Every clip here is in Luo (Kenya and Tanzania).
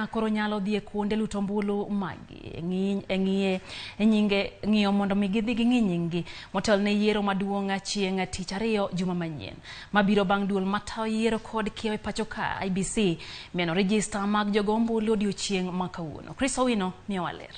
Kenya koro nyalo dhi e kuonde luto ombulu maggi e ng'iye e nyinge ng'iyo mondo mi gidhi ging'i nyinggi motelo ne yiero maduong' chieng' tich ariyo juma manyien mabiro bang' duol matayo yiero kod kiewo e pacho ka IEBC mieno rejista mag jogo ombulu odiochieng' ma kawuono. Chris Owino miyowa ler.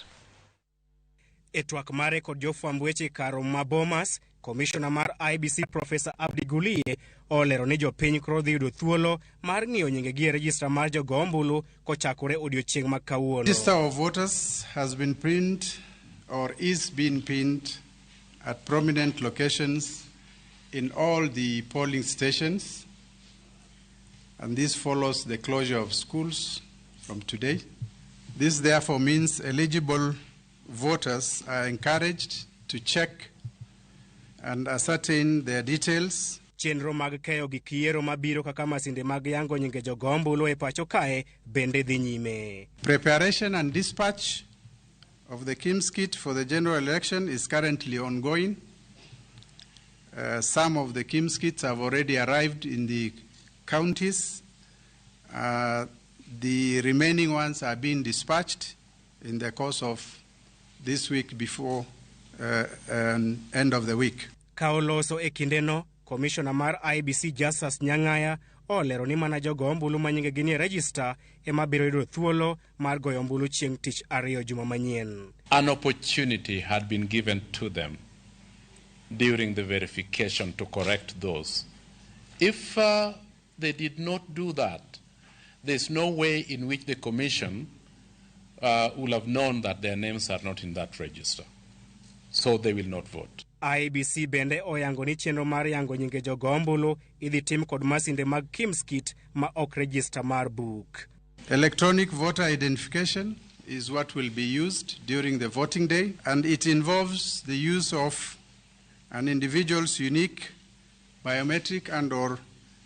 E twak mare kod jofwamb weche kar romo ma Bomas, komishona mar IEBC Profesa Abdi Gulie olero ni jopiny koro dhi yudo thuolo mar ng'iyo nyingegi e rejista mar jogo ombulu kochakore odiochieng' ma kawuono. Register of voters has been pinned or is being pinned at prominent locations in all the polling stations, and this follows the closure of schools from today. This therefore means eligible voters are encouraged to check and ascertain their details. Chenro mag keyo gik yiero mabiro kaka masinde mag yango nyinge jogo ombulu e pacho kae bende dhi nyime. Preparation and dispatch of the KIEMS kit for the general election is currently ongoing. Some of the KIEMS kits have already arrived in the counties. The remaining ones are being dispatched in the course of this week before end of the week. Ka oloso e kindeno, komishona mar IEBC Justus Nyang'aya olero ni mana jogo ombulu ma nyingegi nie rejista ema biro yudo thuolo mar goyo ombulu chieng' tich ariyo juma manyien. An opportunity had been given to them during the verification to correct those. If they did not do that, there's no way in which the commission will have known that their names are not in that register. So they will not vote. IEBC bende oyango ni chenro mar yango nyinge jogo ombulu idhi tim kod masinde mag KIEMS kit ma ok rejista mar buk. Electronic voter identification is what will be used during the voting day, and it involves the use of an individual's unique biometric and or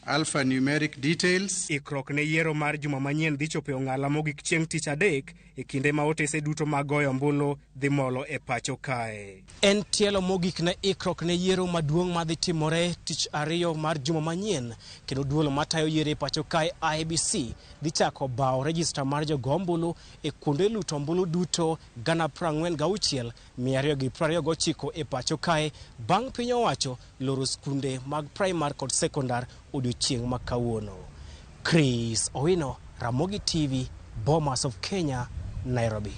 alphanumeric details. Ikruok ne yiero mar juma manyien dhi chopo e ong'ala mogik chieng' tich adek e kinde ma otese duto mag goyo ombulu dhi molo e pacho kae. En tielo mogik ne ikruok ne yiero maduong' madhi timore tich ariyo mar juma manyien kendo duol matayo yiero e pacho kae IEBC dhi chako bawo rejista mar jogo ombulu e kuonde luto ombulu duto 46,229 e pacho kae bang' piny owacho loro skunde mag primar kod sekondar odiochieng' ma kawuono. Chris Owino, Ramogi TV, Bomas of Kenya, Nairobi.